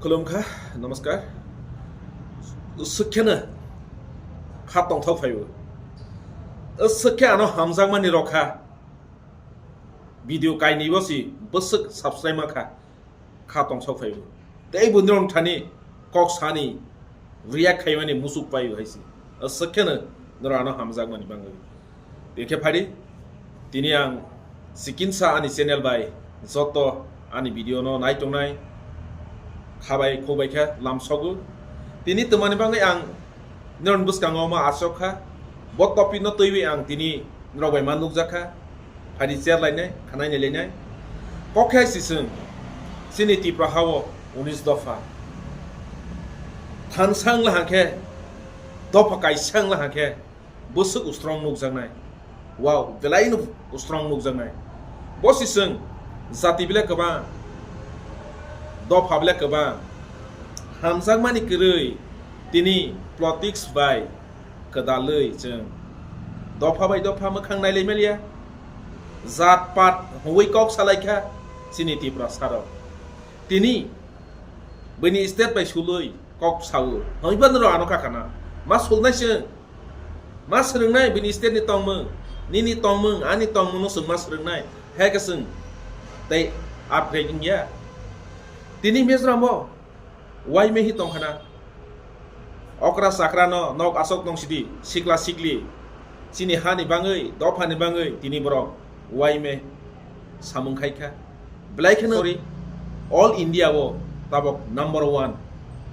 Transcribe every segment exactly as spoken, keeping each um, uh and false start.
Khulumkha, namaskar. Swkhe no kha tongthok phaibo. Swkhe ano hamjakmani rokha. Video kainwi bo si bwswk subscribe mankha. Kha tongthok phaibo. Tei bo norok thani kok sani react khaimani musuk paio hai si. Swkhe no norok ano hamjakmani bangwi. Tei khe phari, tini ang sikinsa ani channel bai joto ani video no nai tongnai, khabai khobai khe lamsogo. Tini twmani bagwi ang norokni bwskango ma aswk kha. Bo topic no twiwi ang tini norok bai ma nukjak kha. Phari chair lainai, khanai nai lainai. Kok khe si chwng, chini Tipra hao unis dopha. Thansa wng laha khe, dopha kaisa wng laha khe, bwswk ustrong nukjaknai. Wow, belaino ustrong nukjaknai. Bo si chwng jati bile kwbang, dopha bile kwbang. Hamjakmani kwrwi tini politics bai kwdalwi chwng dopha bai dopha mwkhang nailai maliya. Jat pat hwnwi kok salai kha chini Tiprasa rok. Tini bini state bai sulwi kok sao. Hwnwi bano rok ano kakana. Ma sulnai chwng. Ma swrwngnai bini state ni tongmung, nini tongmung, ani tongmung no chwng ma swrwngnai. Hai khe chwng tei upgrading ya. Tini Mizoram o wai mehi tongkhana. Okra chakra no nok asok tong sidi, sikla sikli. Chini hani bangwi, dophani bangwi, tini borok wai me samung khai kha. Belai kheno ri all India o tabok number one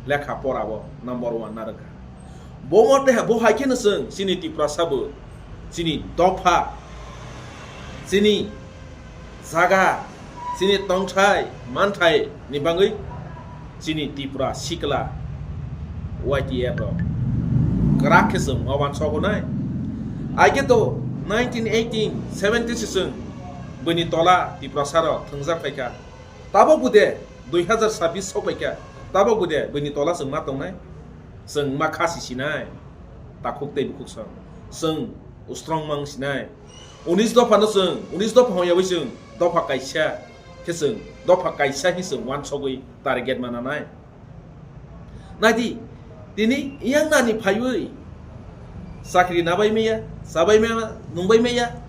lekha pora o number one narwkha. Bo mo teha bo hai kheno chwng chini Tiprasa bo chini dopha, chini jaga, chini tongthai manthai ni bangwi chini Tripura sikla Y T F rok kwrak khe chwng ma uansuk nai. Ai khe to nineteen eighteen seventy se chwng bini tola Tiprasa rok thwngjak phaikha. Tabok bude dui hazar sabbish sok phaikha. Tabok bude bini tola chwng ma tongnai. Chwng ma khasi sinai. Takhuk tei bukhuk song. Chwng ustrong mang sinai. Unis dopha no chwng, unis dopha hong yawi chwng, dopha kaisa khe chwng, dopha kaisa hi chwng uansugwi target mana nai. Naidi, tini yang nani phaiwi chakri nabai maya, chabai maya, nungbai maya,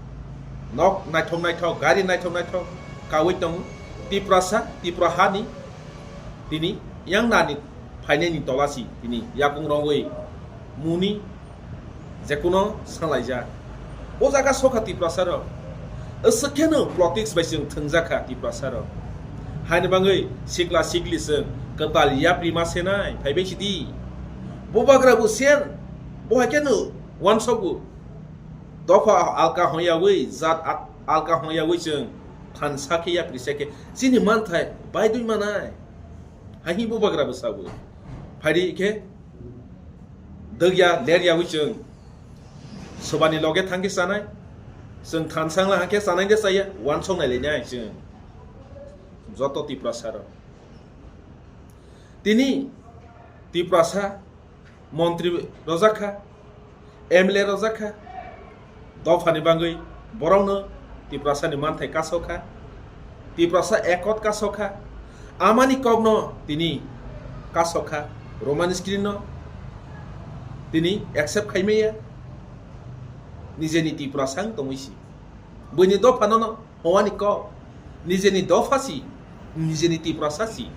nok naithok naithok, gari naithok naithok kawi tongo. Tiprasa, Tipra hani, tini yang nani phainani tolasi, tini yakung rongwi muni jekuno salaijak. O jaga sokha Tiprasa rok. Aswk kheno politics bai chwng thwngjak kha Tiprasa rok. Haini bangwi sikla sikli chwng kwtal yapri ma senai phaibai sidi. Bubagra bo sen, bo hai kheno uansukgo. Dopha alka hongyawi, jat a-, alka hongyawi chwng thansa khe yapri se khe chini manthai baidwi manai. Hai hi bubagra bo sabo. Phaidi khe dwgya leryawi chwng sobani loge thangkhe chanai, chwng thansang la hangkhe chanai de chaya, uansuk nai lainai chwng joto Tiprasa rok. Tini Tiprasa montri rojak kha, M L A rojak kha, dophani bangwi borokno Tiprasani manthai kasok kha, Tiprasa ekot kasok kha, amani kokno tini kasok kha, Roman screen no tini accept khaimaya, nijeni Tiprasa wng tongwi si. Buini dophano no howani kok, nijeni dopha si, nijeni Tiprasa si,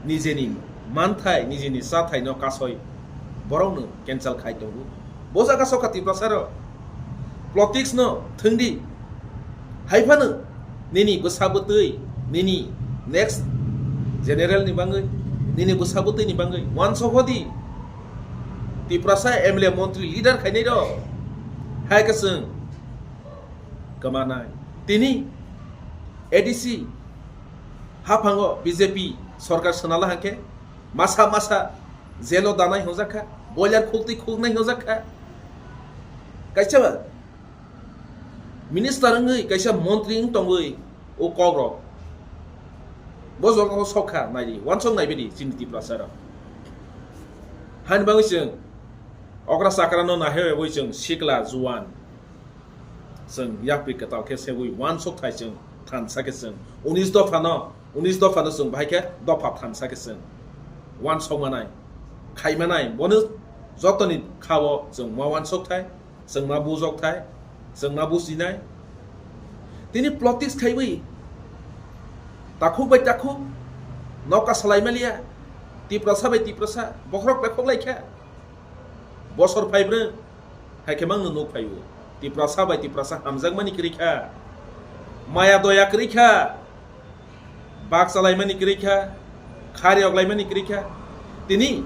nijeni manthai, nijeni chathai no kasoi borok no cancel khai tongo. Bo jaga sokha Tiprasa rok politics no thwngdi, hai phano nini bwsa bwtwi, nini next general ni bangwi, nini bwsa bwtwi ni bangwi uansuk hodi Tiprasa M L A montri leader khainai rok hai khe chwng kwmanai. Tini A D C haphango B J P sorkar swnala hangkhe masa masa jelo danai hwnjak kha, boiler khuktwi khuknai hwnjak kha. Kaisa minister wngwi, kaisa montri wng tongwi o kokrok bo jora o sok kha, naidi, uansuk naibaidi chini Tiprasa rok. Haini bagwi chwng okra chakra no naiwi chwng sikla juan. Chwng yapri kwtal khe segwi uansuk thai chwng thansa khe chwng unis dopha no, unis dopha no chwng bahai khe dopha thansa khe chwng uansukmanai, khaimanai, bono jotoni khao chwng ma uansukthai, chwng ma bujokthai, chwng ma bujinai. Tini politics khaiwi takhuk bai takhuk nokha salaimaliya, Tiprasa bai Tiprasa bokhorok bekhok laikha. Bosor phaibrwng hai khe mangno nuk phaio. Tiprasa bai Tiprasa hamjakmani kwrwi kha, maya doya kwrwi kha, bak chalaimani kwrwi kha, khari oklaimani kwrwi kha. Tini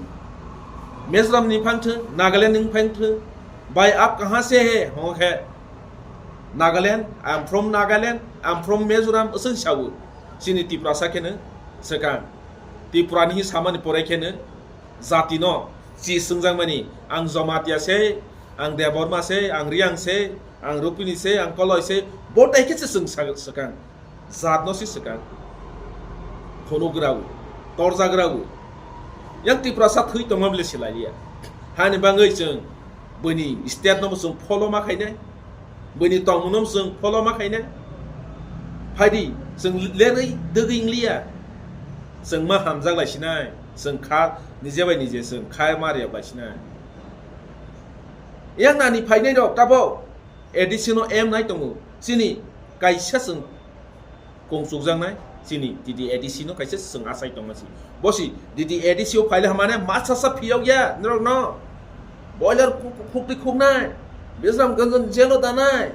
Mizoram ni phang thung, Nagaland ni phang thung, "Bhai, aap kahan se hai?" Hong khe, "Nagaland, I am from Nagaland, I am from Mizoram," aswk sao. Chini Tiprasa kheno swkang. Tripura ni samani pore kheno jati no chi swngjakmani, "Ang Jamatia se, ang Debbarma se, ang Riang se, ang Rupini se, ang Koloi se," bo tai khe se chwng sa-, swkang. Jat no se swkang. Phonugrao, torjagrao. Yang Tiprasa thwi tongma bile se lailiya. Hani bangwi chwng buini state no chwng follow ma khainai. Buini tongmung no chwng follow ma khainai. Phaidi chwng lerwi dwgwi wngliya. Chwng ma hamjak lai sinai. Chwng kha nije bai nije chwng kha ma riyap lai sinai. Yang nani phainai rok tabok A D C no em nai tongo. Chini kaisa chwng kung chukjaknai, chini D D A D C no kaisa chwng achai tongma si. Bo si D D A D C o phaile hamane masa sa phiyok ya norok no. Boiler khuk-, khukti khuknai. Bisram ganjan jelo danai.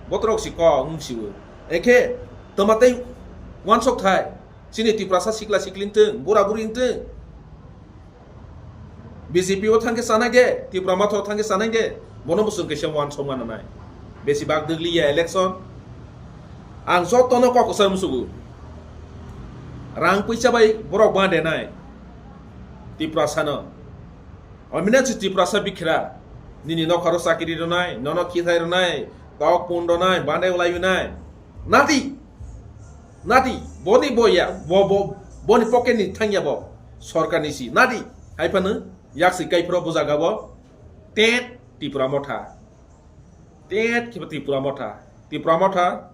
Botorok si kok wng siwo. Ekhe tomatei uansuk thai. Chini Tiprasa sikla sikli wngtwng, bura buri wngtwng. B J P o thangkhe chanai de, Tipra Motha o thangkhe chanai de, bono bo chwng kaisa uansukma nanai. Besi bak dwgliya election. Ang jotono kok kwchar musugo. Rang puisa bai borok bandenai. Tiprasano. Omina si Tiprasa bikhra. Nini nokharo chakiri rwnai, nono khithai rwnai, tok pun rwnai, bandai ulai unai. Nadi. Nadi. Boni boya, bo, bo, boni pocket ni thangya bo. Sorkar ni si. Nadi. Hai phano yaksi kai phro bo jaga bo. Tet Tipra Motha. Tet khiba Tipra Motha. Tipra Motha.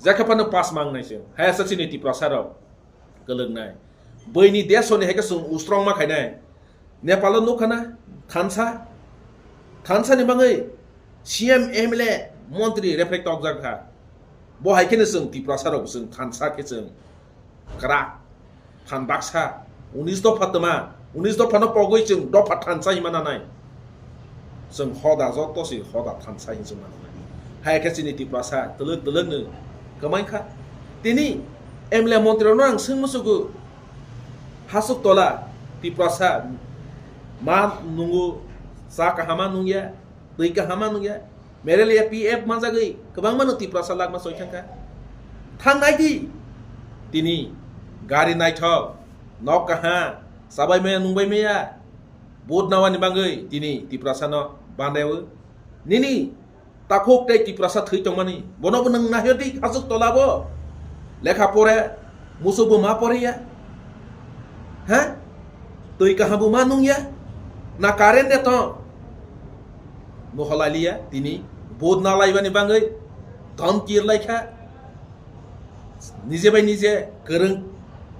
Jakha phano pass mang nai se. Hai asa chini Tiprasa rok. Kwlwknai. Buini desoni hai khe chwng ustrong ma khainai. Nepal o nukha na thansa. Thansa ni bagwi C M, M L A, montri reflect tokjak kha. Bo hai kheno chwng Tiprasa rok chwng thansa khe chwng kwrak. Than baksa. Unis dopha twma. Unis dopha no pogwi chwng dopha thansa hima nanai. Chwng hoda joto si hoda thansa hinwi chwng mano. Hai khe chini Tiprasa twlwk twlwk no kwmai kha. Tini M L A montri rokno ang swng musugo, hasuk tola Tiprasa ma nungo, cha kahama nungya, twi kahama nungya, malaria P F manjagwi kwbangma no Tiprasa lakma soi thangkha. Thangnai di. Tini gari naithok, nok kaha, chabai maya nungbai maya. Vote nawani bagwi tini Tiprasano bandaio. Nini takhuk tei Tiprasa thwi tongmani. Bono bo nwng nahyo di, hasuk tola bo. Lekha pore, musuk bo ma pore ya. Ha? Twi kaham bo ma nung ya. Na current de tong. Nuholailiya tini vote nalaibani bagwi dhomki rwlaikha. Nije bai nije kwrwng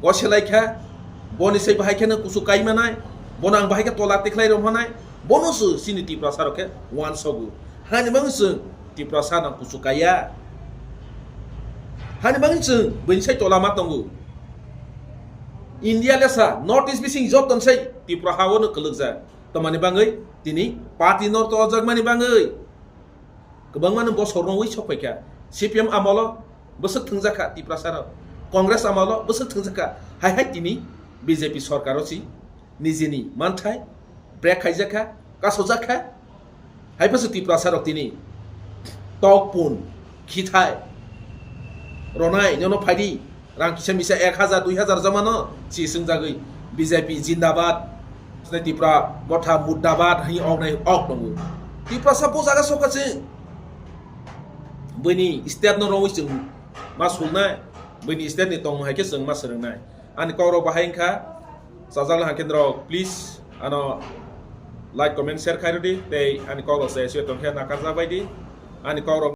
goselai kha, boni sai bahai kheno kusu kai manai, bono ang bahai khe tola tikhlai rw manai, bono se chini Tiprasa rok khe uansogo. Hani bagwi chwng Tiprasa no kusu kaiya. Hani bagwi chwng bini sai tola ma tongo. India lesa North East bising joto sai Tripura ha o no kwlwkjak. Tamani bagwi tini party no tojak mani bagwi. Kwbangma no bosorno ui sok phaikha. C P M amolo bwswk thwngjakha Tiprasa rok. Congress amolo bwswk thwngjakha. Hai hai tini B J P sorkar o si nijini manthai break khaijakha, kasojakha. Hai bwswk Tiprasa rok tini tok pun khithai ronai nono phaidi. Rang kisa misa ek hajar, dui hajar jamano si swngjagwi B J P jindabad, Tripura Motha murdabad hai oknai ok tongo. Tiprasa bo jaga soka chwng. Buini state no rongwi chwng ma sulnai, buini state ni tongmung hai khe chwng ma swrwngnai. Ani kok rok bahai wngkha, chajak le hangkhe norok please ano like, comment, share khai rwdi tei ani kok rok se se tongkhe nakarjak baidi. Ani kok rok